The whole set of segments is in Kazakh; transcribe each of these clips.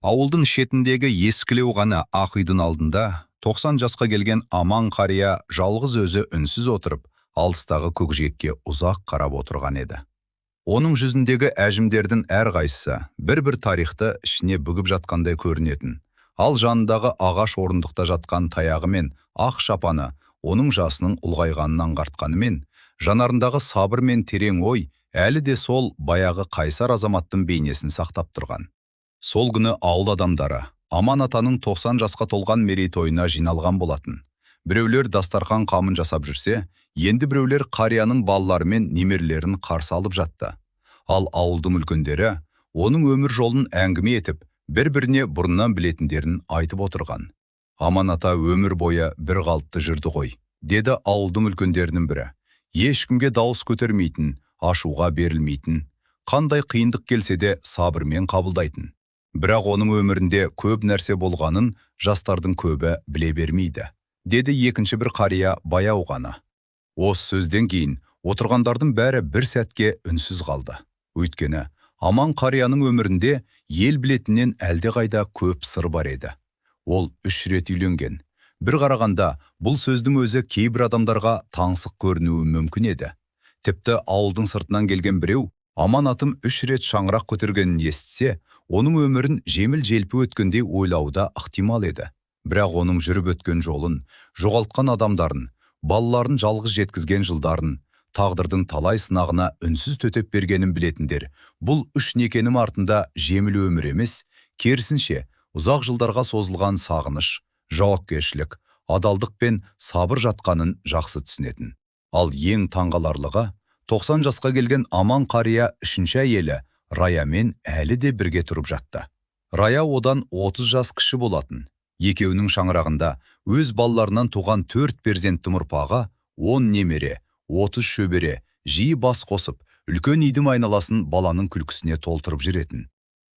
Ауылдың шетіндегі ескілеу ғана ақ үйдің алдында 90 жасқа келген Аман қария жалғыз өзі үнсіз отырып, алыстағы көкжиекке ұзақ қарап отырған еді. Оның жүзіндегі әжімдердің әрқайсысы бір-бір тарихты ішіне бүгіп жатқандай көрінетін. Ал жанындағы ағаш орындықта жатқан таяғы мен ақ шапаны оның жасының ұлғайғанын аңғартқанымен, жанарындағы сабыр мен терең ой әлі де сол баяғы қайсар азаматтың бейнесін сақтап тұрған. Сол күні ауыл адамдары Аман атаның 90 жасқа толған мерейтойына жиналған болатын. Біреулер дастархан қамын жасап жүрсе, енді біреулер қарияның балалары мен немерелерін қарсы алып жатты. Ал ауылдың үлкендері оның өмір жолын әңгіме етіп, бір-біріне бұрыннан білетіндерін айтып отырған. Аман ата өмір бойы бір қалыпты жүрді ғой, деді ауылдың үлкендерінің бірі. Ешкімге дауыс көтермейтін, ашуға берілмейтін, қандай қиындық келсе де сабырмен қабылдайтын. Бірақ оның өмірінде көп нәрсе болғанын жастардың көбі біле бермейді, деді екінші бір қария баяу ғана. Осы сөзден кейін отырғандардың бәрі бір сәтке үнсіз қалды. Өйткені Аман қарияның өмірінде ел білетіннен әлдеқайда көп сыр бар еді. Ол 3 рет үйленген. Бір қарағанда бұл сөздің өзі кейбір адамдарға таңсық көрінуі мүмкін еді. Тіпті ауылдың сыртынан келген біреу Аман атым 3 рет шаңырақ көтергенін естісе, оның өмірін жеміл-желпі өткендей ойлауы да ықтимал еді. Бірақ оның жүріп өткен жолын, жоғалтқан адамдарын, балаларын жалғыз жеткізген жылдарын, тағдырдың талай сынағына үнсіз төтеп бергенін білетіндер, бұл 3 некенің артында жеміл өмір емес, керісінше ұзақ жылдарға созылған сағыныш, жауапкершілік, адалдық пен сабыр жатқанын жақсы түсінетін. Ал ең таңғаларлығы, 90 жасқа келген Аман қария үшінші әйелі Раямен әлі де бірге тұрып жатты. Рая одан 30 жас кіші болатын. Екеуінің шаңырағында өз балаларынан туған 4 перзенттің ұрпағы, 10 немере, 30 шөбере жиі бас қосып, үлкен үйдің айналасын баланың күлкісіне толтырып жүретін.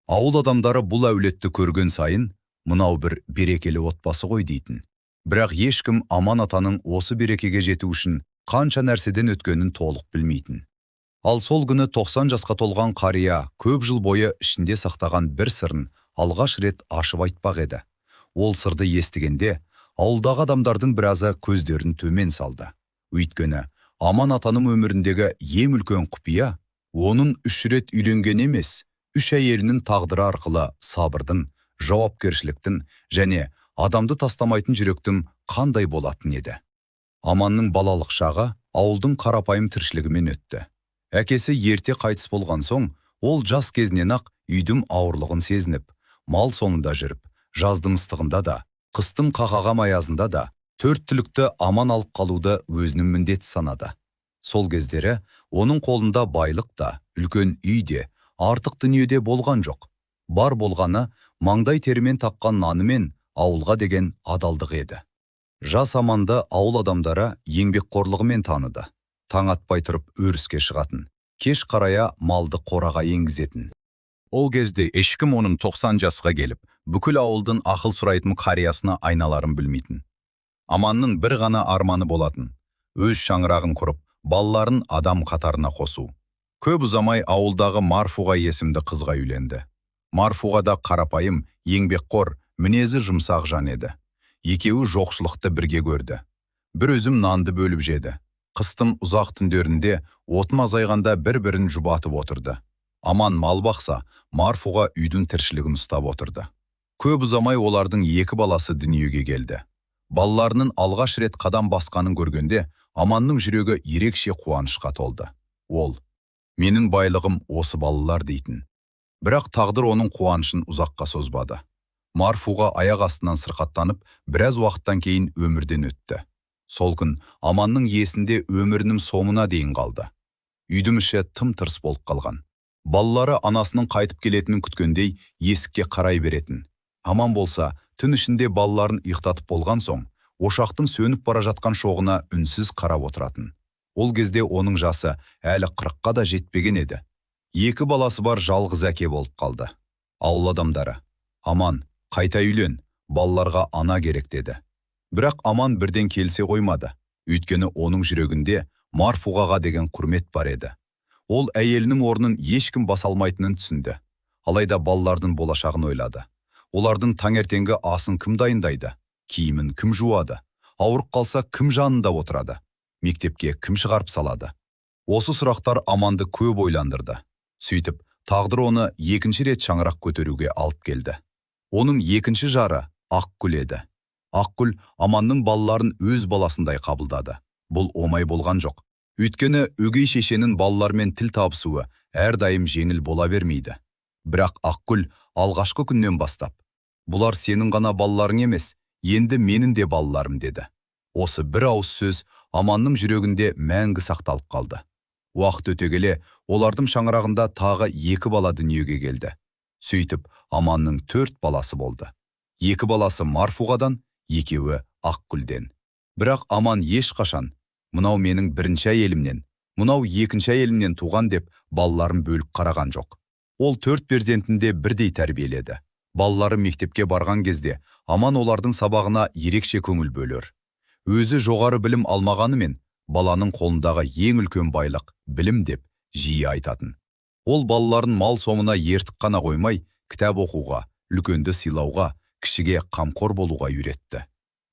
Ауыл адамдары бұл әулетті көрген сайын, мынау бір берекелі отбасы ғой дейтін. Бірақ ешкім Аман атаның осы берекеге жету үшін қанша нәрседен өткенін толық білмейтін. Ал сол күні 90 жасқа толған қария көп жыл бойы ішінде сақтаған бір сырын алғаш рет ашып айтпақ еді. Ол сырды естігенде ауылдағы адамдардың біразы көздерін төмен салды. Өйткені Аман атаның өміріндегі ең үлкен құпия оның 3 рет үйленген емес, 3 әйелінің тағдыры арқылы сабырдың, жауапкершіліктің және адамды тастамайтын жүректің қандай болатын еді. Аманның балалық шағы ауылдың қарапайым тіршілігімен өтті. Әкесі ерте қайтыс болған соң, ол жас кезінен-ақ үйдің ауырлығын сезініп, мал соңында жүріп, жаздың ыстығында да, қыстың қақаған аязында да 4 түлікті аман алып қалуды өзінің міндеті санады. Сол кездері оның қолында байлық та, үлкен үй де, артық дүниеде болған жоқ. Бар болғаны маңдай терімен тапқан нанымен ауылға деген адалдық еді. Жас Аманды ауыл адамдары еңбекқорлығымен таныды. Таң атпай тұрып өріске шығатын, кеш қарая малды қораға енгізетін. Ол кезде ешкім оның 90 жасқа келіп, бүкіл ауылдың ақыл сұрайтын қариясына айналарын білмейтін. Аманның бір ғана арманы болатын: өз шаңырағын құрып, балаларын адам қатарына қосу. Көп ұзамай ауылдағы Марфуға есімді қызға үйленді. Марфуға да қарапайым, еңбекқор, мінезі жұмсақ жан еді. Екеуі жоқшылықты бірге көрді. Бір үзім нанды бөліп жеді. Қыстың ұзақ түндерінде отын азайғанда бір-бірін жұбатып отырды. Аман мал бақса, Марфуға үйдің тіршілігін ұстап отырды. Көп ұзамай олардың 2 баласы дүниеге келді. Балаларының алғаш рет қадам басқанын көргенде, Аманның жүрегі ерекше қуанышқа толды. Ол, менің байлығым осы балалар дейтін. Бірақ тағдыр оның қуанышын ұзаққа созбады. Марфуға аяқ астынан сырқаттанып, біраз уақыттан кейін өмірден өтті. Сол күн Аманның есінде өмірінің соңына дейін қалды. Үйдің іші тым-тырыс болып қалған. Балалары анасының қайтып келетінін күткендей есікке қарай беретін. Аман болса, түн ішінде балаларын ұйықтатып болған соң, ошақтың сөніп бара жатқан шоғына үнсіз қарап отыратын. Ол кезде оның жасы әлі 40-қа да жетпеген еді. 2 баласы бар жалғыз әке болып қалды. Ауыл адамдары, Аман, қайта үйлен, балаларға ана керек деді. Бірақ Аман бірден келсе қоймады. Өйткені оның жүрегінде Марфуғаға деген құрмет бар еді. Ол әйелінің орнын ешкім баса алмайтынын түсінді. Алайда балалардың болашағын ойлады. Олардың таңертеңгі асын кім дайындайды? Киімін кім жуады? Ауырып қалса кім жанында отырады? Мектепке кім шығарып салады? Осы сұрақтар Аманды көп ойландырды. Сөйтіп, тағдыр оны екінші рет шаңырақ көтеруге алып келді. Оның екінші жары Ақгүл еді. Ақгүл Аманның балаларын өз баласындай қабылдады. Бұл оңай болған жоқ. Өйткені өгей шешенің балалармен тіл табысуы әрдайым жеңіл бола бермейді. Бірақ Ақгүл алғашқы күннен бастап, «Бұлар сенің ғана балаларың емес, енді менің де балаларым» деді. Осы бір ауыз сөз Аманның жүрегінде мәңгі сақталып қалды. Уақыт өте келе, олардың шаңырағында тағы 2 бала дүниеге келді. Сөйтіп, Аманның 4 баласы болды. 2 баласы Марфуғадан, 2-еуі Ақгүлден. Бірақ Аман ешқашан, «Мынау менің бірінші әйелімнен, мынау екінші әйелімнен туған» деп балаларын бөліп қараған жоқ. Ол 4 перзентін де бірдей тәрбиеледі. Балалары мектепке барған кезде Аман олардың сабағына ерекше көңіл бөлер. Өзі жоғары білім алмағанымен, баланың қолындағы ең үлкен байлық білім деп жиі айтатын. Ол балаларын мал соңына ертіп қана қоймай, кітап оқуға, үлкенді сыйлауға, кішіге қамқор болуға үйретті.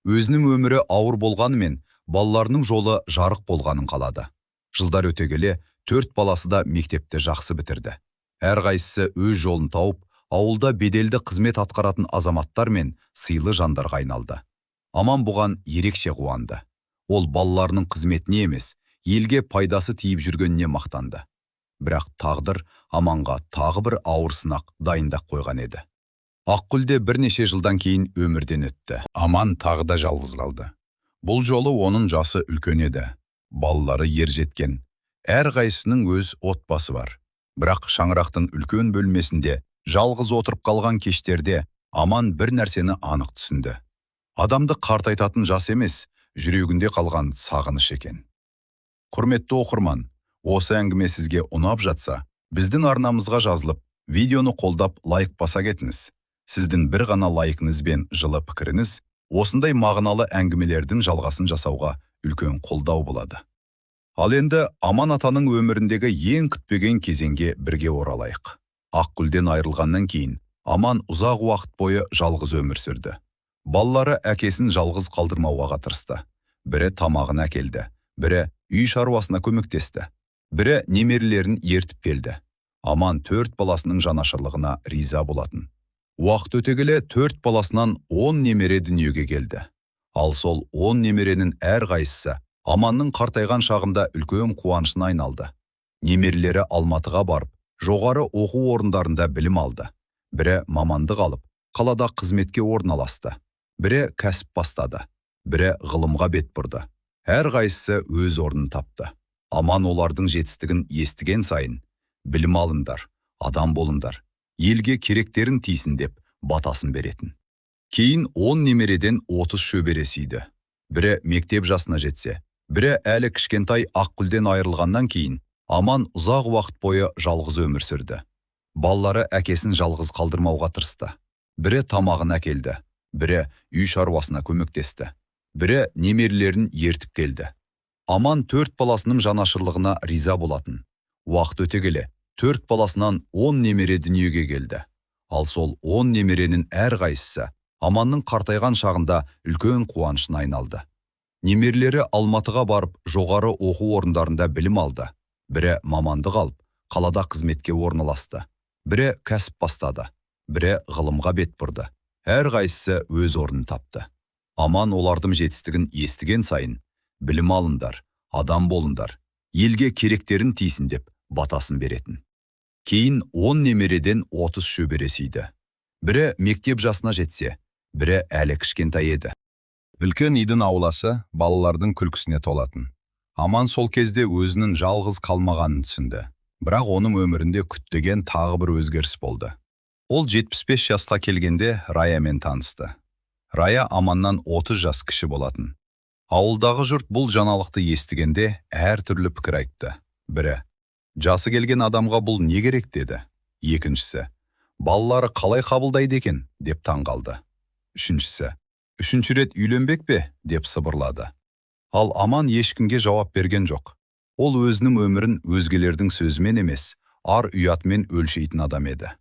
Өзінің өмірі ауыр болғанымен, балаларының жолы жарық болғанын қалады. Жылдар өте келе, 4 баласы да мектепті жақсы бітірді. Әрқайсысы өз жолын тауып, ауылда беделді қызмет атқаратын азаматтар мен сыйлы жандарға айналды. Аман бұған ерекше қуанды. Ол балаларының қызметіне емес, елге пайдасы тиіп жүргеніне мақтанды. Бірақ тағдыр Аманға тағы бір ауыр сынақ дайындап қойған еді. Ақгүл де бірнеше жылдан кейін өмірден өтті. Аман тағы да жалғыз қалды. Бұл жолы оның жасы үлкен еді. Балалары ер жеткен. Әрқайсысының өз отбасы бар. Бірақ шаңырақтың үлкен бөлмесінде жалғыз отырып қалған кештерде Аман бір нәрсені анық түсінді. Адамды қартайтатын жас емес, жүрегінде қалған сағыныш екен. Құрметті оқырман, осы әңгіме сізге ұнап жатса, біздің арнамызға жазылып, видеоны қолдап лайк баса кетіңіз. Сіздің бір ғана лайкыңыз бен жылы пікіріңіз осындай мағыналы әңгімелердің жалғасын жасауға үлкен қолдау болады. Ал енді Аман атаның өміріндегі ең күтпеген кезеңге бірге оралайық. Ақгүлден айырылғаннан кейін Аман ұзақ уақыт бойы жалғыз өмір сүрді. Балалары әкесін жалғыз қалдырмауға тырысты. Бірі тамағын әкелді, бірі үй шаруасына көмектесті, бірі немерелерін ертіп келді. Аман 4 баласының жанашырлығына риза болатын. Уақыт өте келе 4 баласынан 10 немере дүниеге келді. Ал сол 10 немеренің әрқайсысы Аманның қартайған шағында үлкен қуанышына айналды. Немерелері Алматыға барып, жоғары оқу орындарында білім алды. Бірі мамандық алып, қалада қызметке орналасты. Бірі кәсіп бастады, бірі ғылымға бет бұрды. Әрқайсысы өз орнын тапты. Аман олардың жетістігін естіген сайын, білім алыңдар, адам болыңдар, елге керектерін тисін деп батасын беретін. Кейін 10 немереден 30 шөбере сүйді. Бірі мектеп жасына жетсе, бірі әлі кішкентай Ақгүлден айырылғаннан кейін Аман ұзақ уақыт бойы жалғыз өмір сүрді. Балалары әкесін жалғыз қалдырмауға тырысты. Бірі тамағын әкелді, бірі үй шаруасына көмектесті, бірі немерелерін ертіп келді. Аман 4 баласының жанашырлығына риза болатын. Уақыт өте келе, 4 баласынан 10 немере дүниеге келді. Ал сол 10 немеренің әрқайсысы Аманның қартайған шағында үлкен қуанышына айналды. Немерелері Алматыға барып, жоғары оқу орындарында білім алды. Бірі мамандық алып, қалада қызметке орналасты. Бірі кәсіп бастады, бірі ғылымға бет бұрды. Әрқайсысы өз орнын тапты. Аман олардың жетістігін естіген сайын, білім алыңдар, адам болыңдар, елге керектерін тисін деп батасын беретін. Кейін 10 немереден 30 шөбере сүйді. Бірі мектеп жасына жетсе, бірі әлі кішкентай еді. Үлкен үйдің ауласы балалардың күлкісіне толатын. Аман сол кезде өзінің жалғыз қалмағанын түсінді. Бірақ оның өмірінде күтпеген тағы бір өзгеріс болды. Ол 75 жасқа келгенде Раямен танысты. Рая Аманнан 30 жас кіші болатын. Ауылдағы жұрт бұл жаңалықты естігенде әртүрлі пікір айтты. Бірі, жасы келген адамға бұл не керек деді. Екіншісі, балалары қалай қабылдайды екен деп таң қалды. Үшіншісі, үшінші рет үйленбек пе деп сыбырлады. Ал Аман ешкімге жауап берген жоқ. Ол өзінің өмірін өзгелердің сөзімен емес, ар ұятымен өлшейтін адам еді.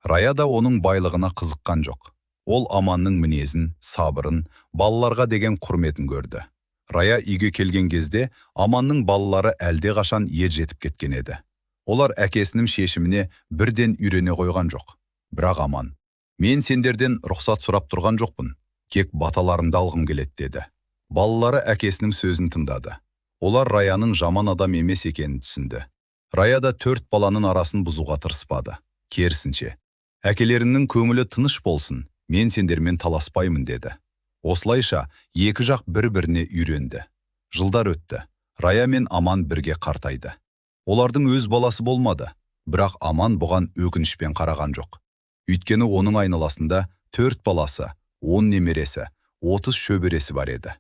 Рая да оның байлығына қызыққан жоқ. Ол Аманның мінезін, сабырын, балаларға деген құрметін көрді. Рая үйге келген кезде Аманның балалары әлдеқашан ер жетіп кеткен еді. Олар әкесінің шешіміне бірден үйрене қойған жоқ. Бірақ Аман: «Мен сендерден рұқсат сұрап тұрған жоқпын, тек баталарыңды алғым келеді», деді. Балалары әкесінің сөзін тыңдады. Олар Раяның жаман адам емес екенін түсінді. Рая да төрт баланың арасын бұзуға тырыспады. Керісінше: «Әкелеріңнің көңілі тыныш болсын, мен сендермен таласпаймын», деді. Осылайша екі жақ бір-біріне үйренді. Жылдар өтті. Рая мен Аман бірге қартайды. Олардың өз баласы болмады, бірақ Аман бұған өкінішпен қараған жоқ. Өйткені оның айналасында төрт баласы, 10 немересі, 30 шөбересі бар еді.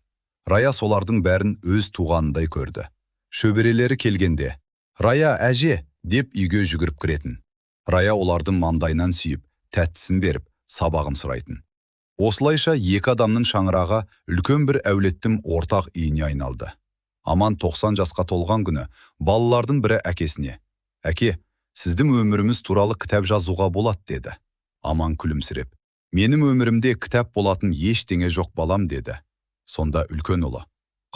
Рая солардың бәрін өз туғанындай көрді. Шөберелері келгенде: «Рая әже!» деп үйге жүгіріп кіретін. Рая олардың маңдайынан сүйіп, тәттісін беріп, сабағын сұрайтын. Осылайша екі адамның шаңырағы үлкен бір әулеттің ортақ үйіне айналды. Аман 90 жасқа толған күні балалардың бірі әкесіне: «Әке, сіздің өміріміз туралы кітап жазуға болады», деді. Аман күлімсіреп: «Менің өмірімде кітап болатын ештеңе жоқ, балам», деді. Сонда үлкен ұлы: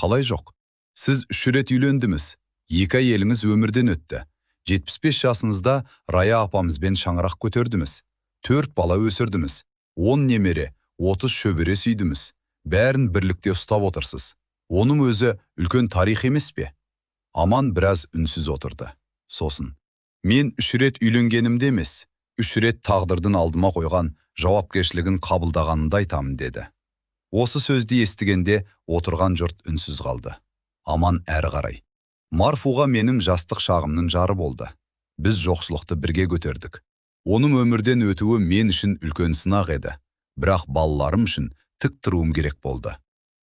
«Қалай жоқ? Сіз 3 рет үйлендіңіз, екі әйеліңіз өмірден өтті. 75 жасыңызда Рая апамызбен шаңырақ көтердіңіз. 4 бала өсірдіңіз, 10 немере, 30 шөбере сүйдіңіз. Бәрін бірлікте ұстап отырсыз. Оның өзі үлкен тарих емес пе?» Аман біраз үнсіз отырды. Сосын: «Мен 3 рет үйленгенімде емес, 3 рет тағдырдың алдыма қойған жауапкершілігін қабылдағанымды айтамын», деді. Осы сөзді естігенде отырған жұрт үнсіз қалды. Аман әрі қарай: «Марфуға менің жастық шағымның жары болды. Біз жоқшылықты бірге көтердік. Оның өмірден өтуі мен үшін үлкен сынақ еді. Бірақ балаларым үшін тік тұруым керек болды.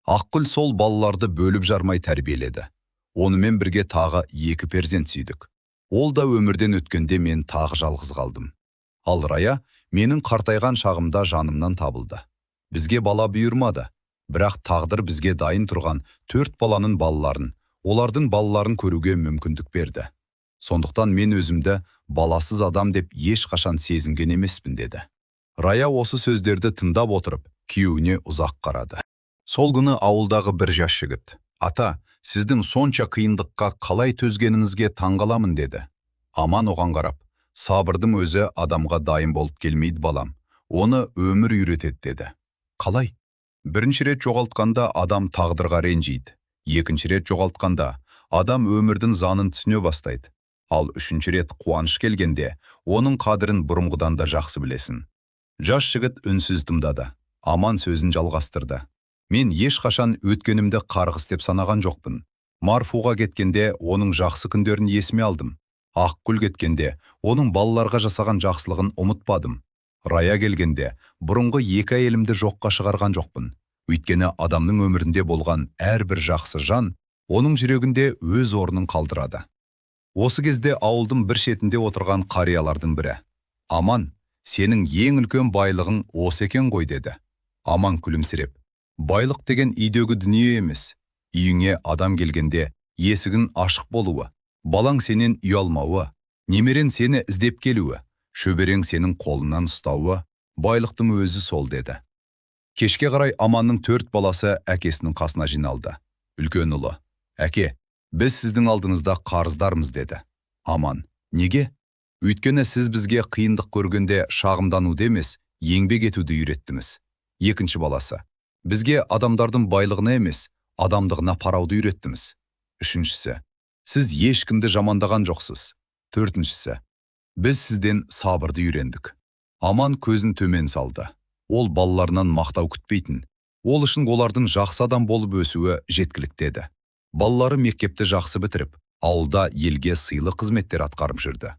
Ақгүл сол балаларды бөліп жармай тәрбиеледі. Онымен бірге тағы 2 перзент сүйдік. Ол да өмірден өткенде мен тағы жалғыз қалдым. Ал Рая менің қартайған шағымда жанымнан табылды. Бізге бала бұйырмады, бірақ тағдыр бізге дайын тұрған 4 баланың балаларын, олардың балаларын көруге мүмкіндік берді. Сондықтан мен өзімді баласыз адам деп ешқашан сезінген емеспін», деді. Рая осы сөздерді тыңдап отырып, күйеуіне ұзақ қарады. Сол күні ауылдағы бір жас жігіт: «Ата, сіздің сонша қиындыққа қалай төзгеніңізге таңғаламын», деді. Аман оған қарап: «Сабырдың өзі адамға дайын болып келмейді, балам. Оны өмір үйретеді», деді. «Қалай?» «Бірінші рет жоғалтқанда адам тағдырға ренжиді. Екінші рет жоғалтқанда адам өмірдің заңын түсіне бастайды. Ал үшінші рет қуаныш келгенде оның қадірін бұрынғыдан да жақсы білесің». Жас жігіт үнсіз тыңдады. Аман сөзін жалғастырды. «Мен ешқашан өткенімді қарғыс деп санаған жоқпын. Марфуға кеткенде оның жақсы күндерін есіме алдым. Ақгүл кеткенде оның балаларға жасаған жақсылығын ұмытпадым. Рая келгенде бұрынғы 2 әйелімді жоққа шығарған жоқпын. Өйткені адамның өмірінде болған әрбір жақсы жан оның жүрегінде өз орнын қалдырады». Осы кезде ауылдың бір шетінде отырған қариялардың бірі: «Аман, сенің ең үлкен байлығың осы екен ғой», деді. Аман күлімсіреп: «Байлық деген үйдегі дүние емес, үйіңе адам келгенде есігің ашық болуы, балаң сенен ұялмауы, немерен сені іздеп келуі, шөберең сенің қолынан ұстауы, байлықтың өзі сол», деді. Кешке қарай Аманның 4 баласы әкесінің қасына жиналды. Үлкен ұлы: «Әке, біз сіздің алдыңызда қарыздармыз», деді. Аман: «Неге?» «Өйткені сіз бізге қиындық көргенде шағымдануды емес, еңбек етуді үйреттіңіз». Екінші баласы: «Бізге адамдардың байлығына емес, адамдығына парауды үйреттіңіз». Үшіншісі: «Сіз ешкімді жамандаған жоқсыз». Төртіншісі: «Біз сізден сабырды үйрендік». Аман көзін төмен салды. Ол балаларынан мақтау күтпейтін. Ол үшін олардың жақсы адам болып өсуі жеткілікті еді. Балалары мектепті жақсы бітіріп, ауылда елге сыйлы қызметтер атқарып жүрді.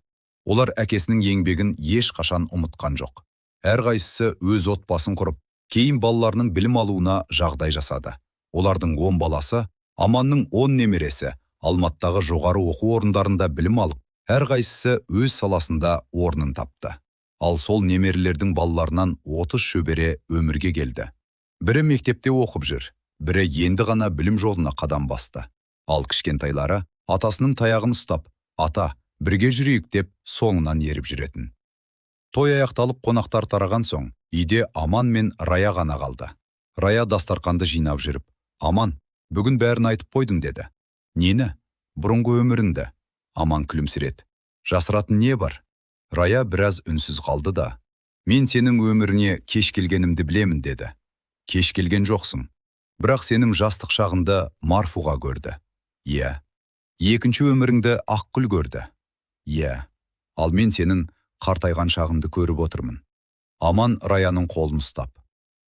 Олар әкесінің еңбегін ешқашан ұмытқан жоқ. Әрқайсысы өз отбасын құрып, кейін балаларының білім алуына жағдай жасады. Олардың 10 баласы, Аманның 10 немересі Алматыдағы жоғары оқу орындарында білім алып, әрқайсысы өз саласында орнын тапты. Ал сол немерелердің балаларынан 30 шөбере өмірге келді. Бірі мектепте оқып жүр, бірі енді ғана білім жолына қадам басты. Ал кішкентайлары атасының таяғын ұстап, «Ата, бірге жүрейік» деп соңынан еріп жүретін. Той аяқталып, қонақтар тараған соң, Үйде Аман мен Рая ғана қалды. Рая дастарқанды жинап жүріп, «Аман, бүгін бәрін айтып қойдың», деді. «Нені? Бұрынғы өміріңді?» Аман күлімсіреді. «Жасыратын не бар?» Рая біраз үнсіз қалды да, «Мен сенің өміріне кеш келгенімді білемін», деді. «Кеш келген жоқсың. Бірақ сенің жастық шағыңды Марфуға көрді». «Иә». «Екінші өміріңді Ақгүл көрді». «Иә». «Ал мен сенің қартайған шағыңды көріп отырмын». Аман Раяның қолын ұстап,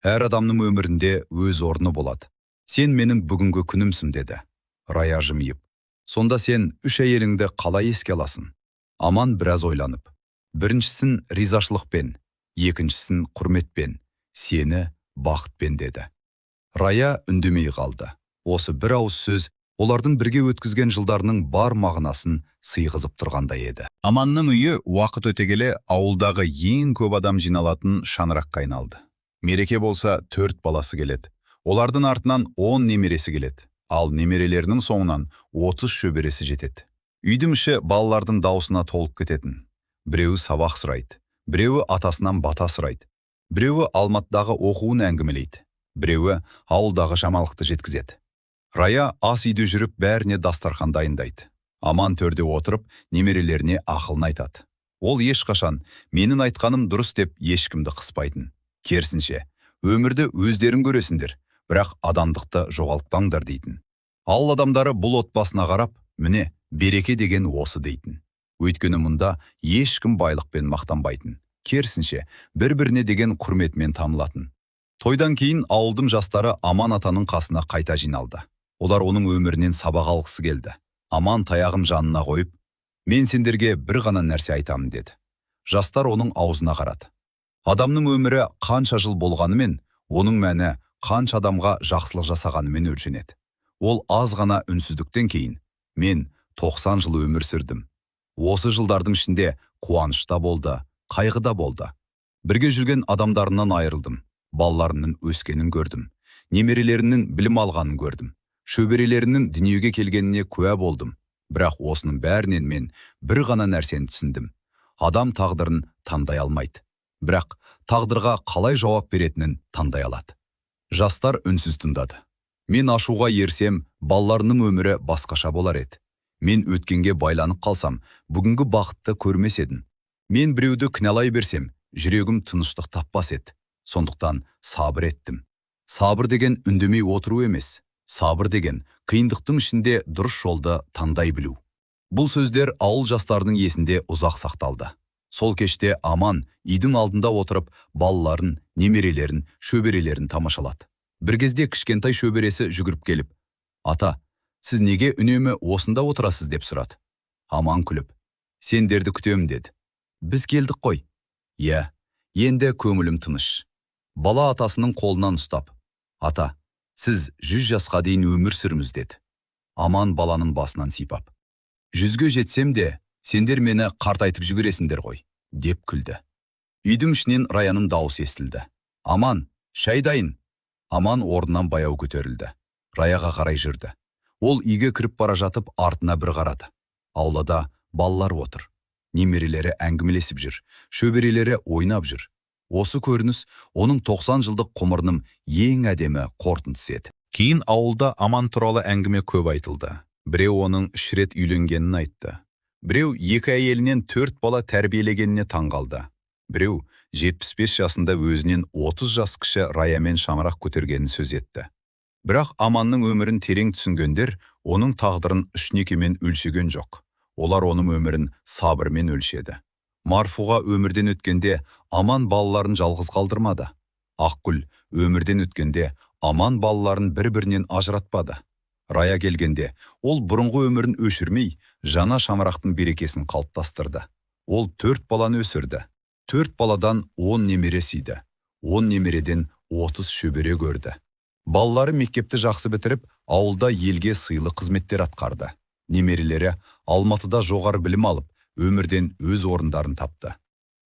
«Әр адамның өмірінде өз орны болады. Сен менің бүгінгі күнімсің», деді. Рая жымиып, «Сонда сен үш әйеліңді қалай еске аласың?» Аман біраз ойланып, «Біріншісін ризашылықпен, екіншісін құрметпен, сені бақытпен», деді. Рая үндемей қалды. Осы бір ауыз сөз олардың бірге өткізген жылдарының бар мағынасын сыйғызып тұрғандай еді. Аманның үйі уақыт өте келе ауылдағы ең көп адам жиналатын шаңыраққа айналды. Мереке болса, төрт баласы келеді. Олардың артынан 10 немересі келеді. Ал немерелерінің соңынан 30 шөбересі жетеді. Үйдің іші балалардың даусына толып кететін. Біреуі сабақ сұрайды, біреуі атасынан бата сұрайды, біреуі Алматыдағы оқуын әңгімелейді, біреуі ауылдағы жаңалықты жеткізеді. Рая ас үйде жүріп бәріне дастархан дайындайды. Аман төрде отырып, немерелеріне ақылын айтады. Ол ешқашан «менің айтқаным дұрыс» деп ешкімді қыспайтын. Керісінше, «өмірді өздерің көресіңдер, бірақ адамдықты жоғалтпаңдар» дейтін. Ауыл адамдары бұл отбасына қарап, «міне, береке деген осы» дейтін. Өйткені мұнда ешкім байлықпен мақтанбайтын. Керісінше, бір-біріне деген құрметмен танылатын. Тойдан кейін ауылдың жастары Аман атаның қасына қайта жиналды. Олар оның өмірінен сабақ алғысы келді. Аман таяғын жанына қойып, «Мен сендерге бір ғана нәрсе айтамын», деді. Жастар оның аузына қарады. Адамның өмірі қанша жыл болғанымен, оның мәні қанша адамға жақсылық жасағанымен өлшенеді. Ол аз ғана үнсіздіктен кейін, «Мен 90 жыл өмір сүрдім. Осы жылдардың ішінде қуаныш та болды, қайғы да болды. Бірге жүрген адамдарымнан айырылдым, балаларымның өскенін көрдім, немерелерімнің білім алғанын көрдім, шөберелерімнің дүниеге келгеніне куә болдым. Бірақ осының бәрінен мен бір ғана нәрсені түсіндім. Адам тағдырын таңдай алмайды. Бірақ тағдырға қалай жауап беретінін таңдай алады». Жастар үнсіз тыңдады. «Мен ашуға ерсем, балаларымның өмірі басқаша болар еді. Мен өткенге байланып қалсам, бүгінгі бақытты көрмес едім. Мен біреуді кінәлай берсем, жүрегім тыныштық таппас еді. Сондықтан сабыр еттім. Сабыр деген үндемей отыру емес. Сабыр деген қиындықтың ішінде дұрыс жолды таңдай білу». Бұл сөздер ауыл жастарының есінде ұзақ сақталды. Сол кеште Аман үйдің алдында отырып, балаларын, немерелерін, шөберелерін тамашалады. Бір кезде кішкентай шөбересі жүгіріп келіп, «Ата, сіз неге үнемі осында отырасыз?» деп сұрады. Аман күліп, «Сендерді күтемін», деді. «Біз келдік қой». «Иә, енді көңілім тыныш». Бала атасының қолынан ұстап, «Ата, сіз 100 жасқа дейін өмір сүріңіз», деді. Аман баланың басынан сипап, «100-ге жетсем де, сендер мені қартайтып жібересіңдер ғой», деп күлді. Үйдің ішінен Раяның дауысы естілді. «Аман, шай дайын». Аман орнынан баяу көтерілді. Раяға қарай жүрді. Ол үйге кіріп бара жатып, артына бір қарады. Аулада балалар отыр. Немерелері әңгімелесіп жүр, шөберелері ойнап жүр. Осы көрініс оның 90 жылдық ғұмырының ең әдемі қорытындысы еді. Кейін ауылда Аман туралы әңгіме көп айтылды. Біреу оның 3 рет үйленгенін айтты. Біреу екі әйелінен 4 бала тәрбиелегеніне таңғалды. Біреу 75 жасында өзінен 30 жас кіші Раямен шаңырақ көтергенін сөз етті. Бірақ Аманның өмірін терең түсінгендер оның тағдырын үш некемен өлшеген жоқ. Олар оның өмірін сабырмен өлшеді. Марфуға өмірден өткенде Аман балаларын жалғыз қалдырмады. Ақгүл өмірден өткенде Аман балаларын бір-бірінен ажыратпады. Рая келгенде ол бұрынғы өмірін өшірмей, жаңа шаңырақтың берекесін қалыптастырды. Ол 4 баланы өсірді. 4 баладан 10 немере сүйді. 10 немереден 30 шөбере көрді. Балалары мектепті жақсы бітіріп, ауылда елге сыйлы қызметтер атқарды. Немерелері Алматыда жоғары білім алып, өмірден өз орындарын тапты.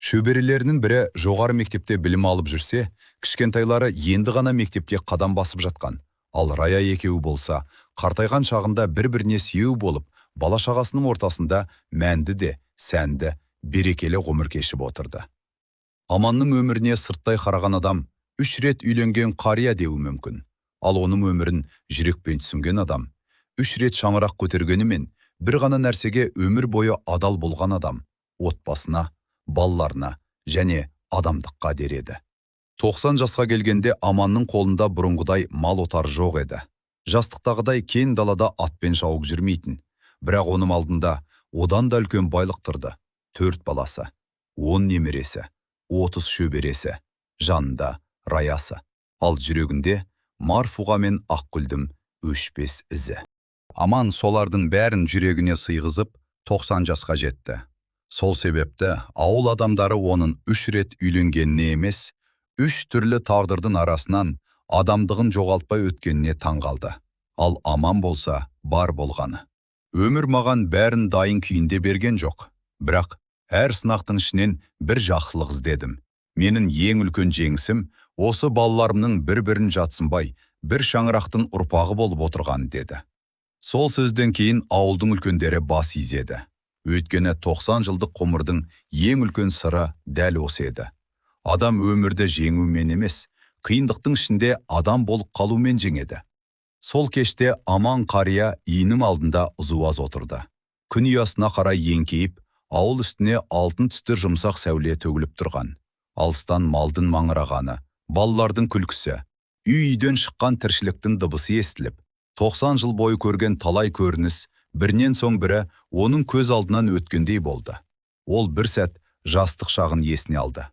Шөберелерінің бірі жоғары мектепте білім алып жүрсе, кішкентайлары енді ғана мектепке қадам басып жатқан. Ал Рая екеуі болса, қартайған шағында бір-біріне сүйеу болып, бала шағасының ортасында мәнді де, сәнді, берекелі ғұмыр кешіп отырды. Аманның өміріне сырттай қараған адам 3 рет үйленген қария деуі мүмкін. Ал оның өмірін жүрекпен түсінген адам, 3 рет шаңырақ көтергенімен бір ғана нәрсеге өмір бойы адал болған адам, отбасына, балаларына және адамдыққа дер еді. 90 жасқа келгенде Аманның қолында бұрынғыдай мал отар жоқ еді. Жастықтағыдай кең далада атпен шауып жүрмейтін. Бірақ оның алдында одан да үлкен байлық тұрды. 4 баласы, 10 немересі, 30 шөбересі, жанында Раясы, ал жүрегінде Марфуға мен Ақгүлдің өшпес ізі. Аман солардың бәрін жүрегіне сыйғызып, 90 жасқа жетті. Сол себепті ауыл адамдары оның 3 рет үйленгеніне емес, 3 түрлі тағдырдың арасынан адамдығын жоғалтпай өткеніне таң қалды. Ал Аман болса, бар болғаны. Өмір маған бәрін дайын күйінде берген жоқ. Бірақ әр сынақтың ішінен бір жақсылық іздедім. Менің ең үлкен жеңісім осы балаларымның бір-бірін жатсынбай, бір шаңырақтың ұрпағы болып отырған, деді. Сол сөзден кейін ауылдың үлкендері бас изеді. Өйткені 90 жылдық ғұмырдың ең үлкен сыры дәл осы еді. Адам өмірді жеңумен емес, қиындықтың ішінде адам болып қалумен жеңеді. Сол кеште Аман қария үйінің алдында ұзуаз отырды. Күн ұясына қарай еңкейіп, ауыл үстіне алтын түсті жұмсақ сәуле төгіліп тұрған. Алыстан малдың маңырағаны, балалардың күлкісі, үй-үйден шыққан тіршіліктің дыбысы естіліп, 90 жыл бойы көрген талай көрініс бірінен соң бірі оның көз алдынан өткендей болды. Ол бір сәт жастық шағын есіне алды.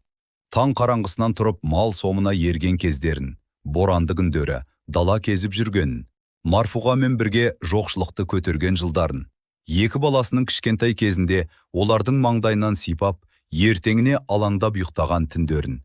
Таң қараңғысынан тұрып мал сомына ерген кездерін, боранды күндері, дала кезіп жүргенін, Марфуғамен бірге жоқшылықты көтерген жылдарын, 2 баласының кішкентай кезінде олардың маңдайынан сипап, ертеңіне алаңдап ұйықтаған түндерін.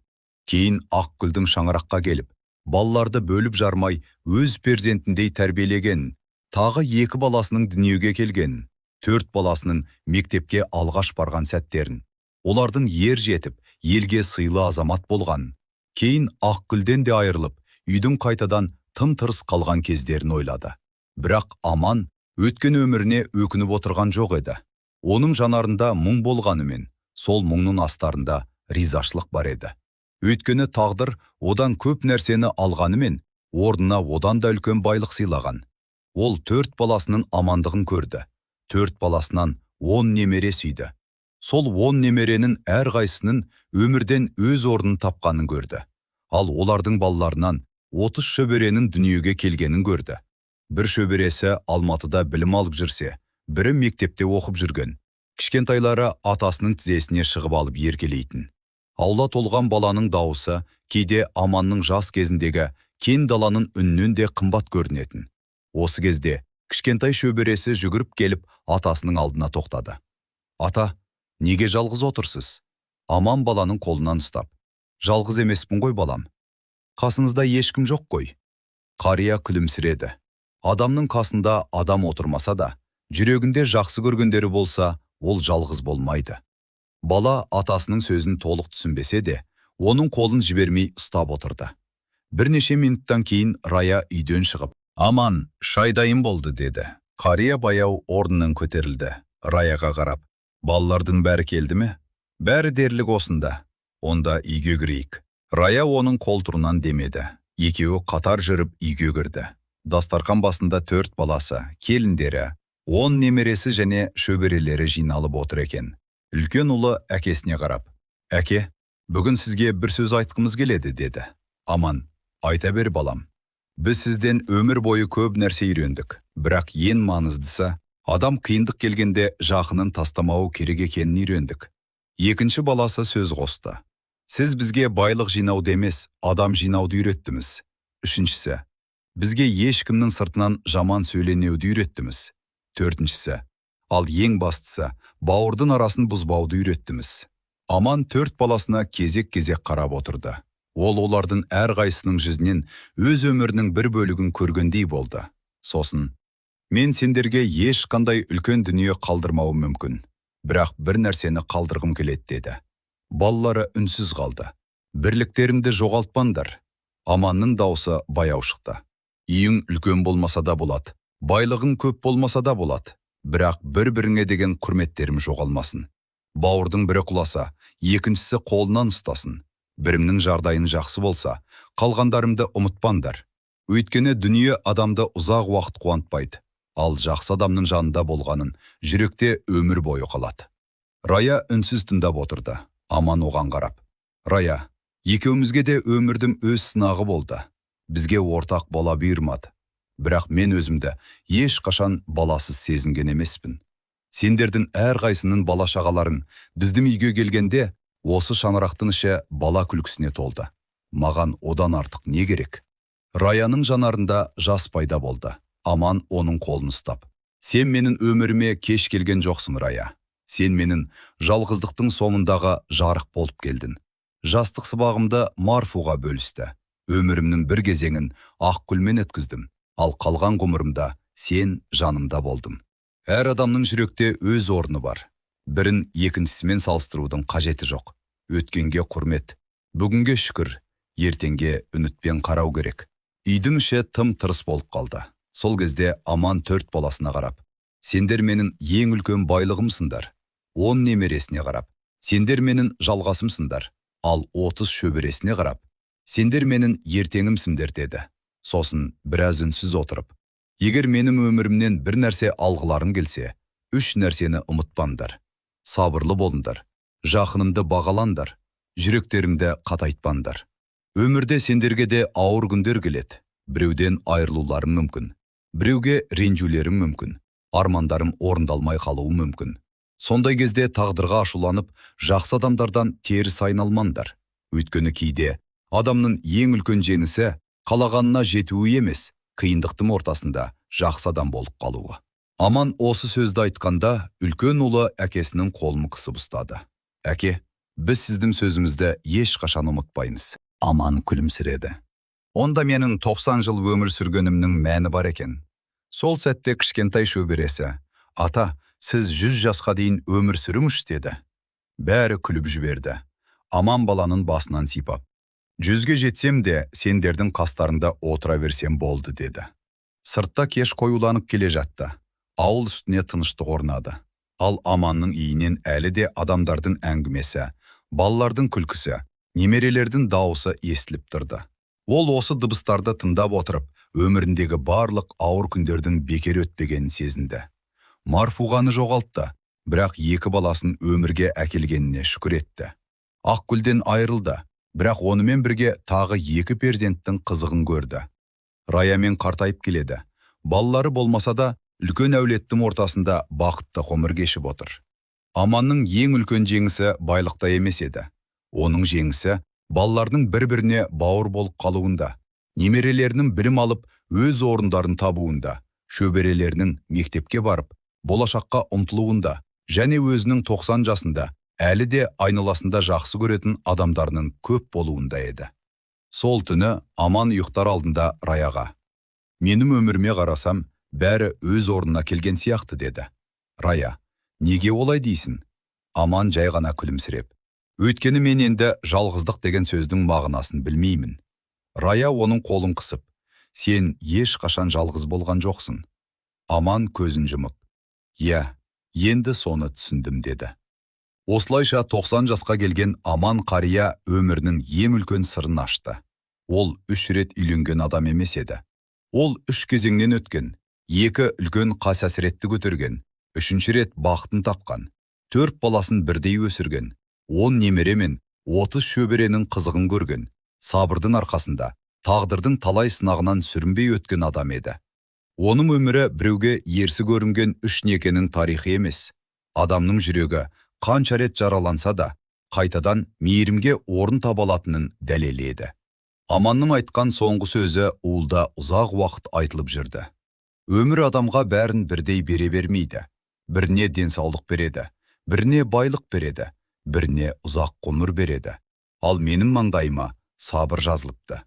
Кейін Ақгүлдің шаңыраққа келіп, балаларды бөліп жармай өз перзентіндей тәрбиелеген, тағы 2 баласының дүниеге келген, 4 баласының мектепке алғаш барған сәттерін, олардың ер жетіп, елге сыйлы азамат болған, кейін Ақгүлден де айырылып, үйдің қайтадан тым-тырыс қалған кездерін ойлады. Бірақ Аман өткен өміріне өкініп отырған жоқ еді. Оның жанарында мұң болғанымен, сол мұңның астарында ризашылық бар еді. Өйткені тағдыр одан көп нәрсені алғанымен, орнына одан да үлкен байлық сыйлаған. Ол 4 баласының амандығын көрді. 4 баласынан 10 немере сүйді. Сол 10 немеренің әрқайсысының өмірден өз орнын тапқанын көрді. Ал олардың балаларынан 30 шөберенің дүниеге келгенін көрді. Бір шөбересі Алматыда білім алып жүрсе, бірі мектепте оқып жүрген. Кішкентайлары атасының тізесіне шығып алып еркелейтін. Аула толған баланың дауысы кейде Аманның жас кезіндегі кең даланың үнінен де қымбат көрінетін. Осы кезде кішкентай шөбересі жүгіріп келіп атасының алдына тоқтады. Ата, неге жалғыз отырсыз? Аман баланың қолынан ұстап. Жалғыз емеспін ғой, балам. Қасыңызда ешкім жоқ қой. Қария күлімсіреді. Адамның қасында адам отырмаса да, жүрегінде жақсы көргендері болса, ол жалғыз болмайды. Бала атасының сөзін толық түсінбесе де, оның қолын жібермей ұстап отырды. Бірнеше минуттан кейін Рая үйден шығып, Аман, шай дайын болды, деді. Қария баяу орнынан көтерілді. Раяға қарап, балалардың бәрі келді ме? Бәрі дерлік осында. Онда үйге кірейік. Рая оның қолтығынан демеді. Екеуі қатар жүріп үйге кірді. Дастархан басында 4 баласы, келіндері, 10 немересі және шөберелері жиналып отыр екен. Үлкен ұлы әкесіне қарап, «Әке, бүгін сізге бір сөз айтқымыз келеді», деді. Аман, айта бер, балам. Біз сізден өмір бойы көп нәрсе үйрендік, бірақ ең маңыздысы, адам қиындық келгенде жақынын тастамауы керек екенін үйрендік. Екінші баласы сөз қосты. Сіз бізге байлық жинауды емес, адам жинауды үйреттіңіз. Үшіншісі, бізге ешкімнің сыртынан жаман сөйленеуді үйреттіңіз. Төртіншісі, ал ең бастысы, бауырдың арасын бұзбауды үйреттіңіз. Аман 4 баласына кезек-кезек қарап отырды. Ол олардың әрқайсысының жүзінен өз өмірінің бір бөлігін көргендей болды. Сосын, мен сендерге ешқандай үлкен дүние қалдырмауым мүмкін, бірақ бір нәрсені қалдырғым келеді, деді. Балалары үнсіз қалды. Бірліктерімді жоғалтпаңдар. Аманның даусы баяу шықты. Үйің үлкен болмаса да болады, байлығың көп болмаса да болады, бірақ бір-біріңе деген құрметтерім жоғалмасын. Бауырдың бірі құласа, екіншісі қолынан ұстасын. Бірімнің жағдайын жақсы болса, қалғандарымды ұмытпаңдар. Өйткені дүние адамды ұзақ уақыт қуантпайды, ал жақсы адамның жанында болғанын жүректе өмір бойы қалады. Рая үнсіз тыңдап отырды. Аман оған қарап: «Рая, екеумізге де өмірдің өз сынағы болды. Бізге ортақ бала бұйырмады. Бірақ мен өзімді ешқашан баласыз сезінген емеспін. Сендердің әрқайсының бала шағаларың біздің үйге келгенде, осы шаңырақтың іші бала күлкісіне толды. Маған одан артық не керек?» Раяның жанарында жас пайда болды. Аман оның қолын ұстап: «Сен менің өміріме кеш келген жоқсың, Рая. Сен менің жалғыздықтың соңындағы жарық болып келдің. Жастық сыбағымды Марфуға бөлісті. Өмірімнің бір кезеңін Ақгүлмен өткіздім. Ал қалған ғұмырымда сен жанымда болдың. Әр адамның жүректе өз орны бар. Бірін екіншісімен салыстырудың қажеті жоқ. Өткенге құрмет, бүгінге шүкір, ертеңге үмітпен қарау керек». Үйдің іші тым тырыс болып қалды. Сол кезде Аман төрт баласына қарап: «Сендер менің ең үлкен байлығымсыңдар». 10 немересіне қарап: «Сендер менің жалғасымсыңдар». Ал 30 шөбересіне қарап: «Сендер менің ертеңімсіңдер», – деді. Сосын біраз үнсіз отырып: «Егер менің өмірімнен бір нәрсе алғыларың келсе, үш нәрсені ұмытпаңдар. Сабырлы болыңдар, жақынымды бағалаңдар, жүректеріңді қатайтпаңдар. Өмірде сендерге де ауыр күндер келеді. Біреуден айырылуларың мүмкін, біреуге ренжулерің мүмкін, армандарым орындалмай қалуы мүмкін. Сондай кезде тағдырға ашуланып, жақсы адамдардан теріс айналмаңдар. Өйткені кейде адамның ең үлкен жеңісі қалағанына жетуі емес, қиындықтың ортасында жақсы адам болып қалуы». Аман осы сөзді айтқанда, үлкен ұлы әкесінің қолын қысып ұстады. «Әке, біз сіздің сөзіңізді ешқашан ұмытпаймыз». Аман күлімсіреді. «Онда менің 90 жыл өмір сүргенімнің мәні бар екен». Сол сәтте кішкентай шөбересі: «Ата, сіз 100 жасқа дейін өмір сүріңізші», – деді. Бәрі күліп жіберді. Аман баланың басынан сипап: «100-ге жетсем де, сендердің қастарында отыра берсем болды», – деді. Сыртта кеш қоюланып келе жатты. Ауыл үстіне тыныштық орнады. Ал Аманның үйінен әлі де адамдардың әңгімесі, балалардың күлкісі, немерелердің дауысы естіліп тұрды. Ол осы дыбыстарды тыңдап отырып, өміріндегі барлық ауыр күндердің бекер өтпегенін сезінді. Марфуғаны жоғалтты, бірақ екі баласын өмірге әкелгеніне шүкір етті. Ақгүлден айырылды, бірақ онымен бірге тағы екі перзенттің қызығын көрді. Раямен қартайып келеді. Балалары болмаса да, үлкен әулеттің ортасында бақытты ғұмыр кешіп отыр. Аманның ең үлкен жеңісі байлықта емес еді. Оның жеңісі балаларының бір-біріне бауыр болып қалуында, немерелерінің білім алып өз орындарын табуында, шөберелерінің мектепке барып, болашаққа ұмтылуында және өзінің 90 жасында әлі де айналасында жақсы көретін адамдарының көп болуында еді. Сол түні Аман ұйықтар алдында Раяға: «Менің өміріме қарасам, бәрі өз орнына келген сияқты», – деді. «Рая, неге олай дейсің?» Аман жай ғана күлімсіреп: «Өйткені мен енді жалғыздық деген сөздің мағынасын білмеймін». Рая оның қолын қысып: «Сен ешқашан жалғыз болған жоқсың». Аман көзін жұмып: «Иә, енді соны түсіндім», – деді. Осылайша 90 жасқа келген Аман қария өмірінің ең үлкен сырын ашты. Ол үш рет үйленген адам емес еді. Ол үш кезеңнен өткен, екі үлкен қас-әсіретті көтерген, үшінші рет бақытын тапқан, төрт баласын бірдей өсірген, 10 немере мен 30 шөберенің қызығын көрген, сабырдың арқасында тағдырдың талай сынағынан сүрінбей өткен адам еді. Оның өмірі біреуге ерсі көрінген үш некенің тарихы емес. Адамның жүрегі қанша рет жараланса да, қайтадан мейірімге орын таба алатынын дәлелі еді. Аманның айтқан соңғы сөзі уылда ұзақ уақыт айтылып жүрді. Өмір адамға бәрін бірдей бере бермейді. Біріне денсаулық береді, біріне байлық береді, біріне ұзақ ғұмыр береді. Ал менің маңдайыма сабыр жазылыпты.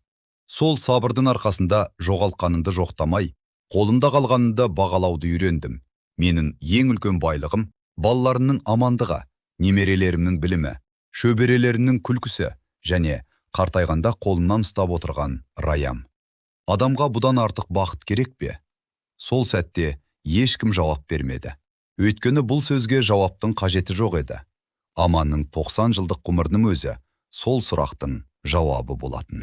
Сол сабырдың арқасында жоғалтқанымды жоқтамай, қолымда қалғанымды бағалауды үйрендім. Менің ең үлкен байлығым балаларымның амандығы, немерелерімнің білімі, шөберелерімнің күлкісі және қартайғанда қолымнан ұстап отырған Раям. Адамға бұдан артық бақыт керек пе? Сол сәтте ешкім жауап бермеді. Өйткені бұл сөзге жауаптың қажеті жоқ еді. Аманның 90 жылдық ғұмырының өзі сол сұрақтың жауабы болатын.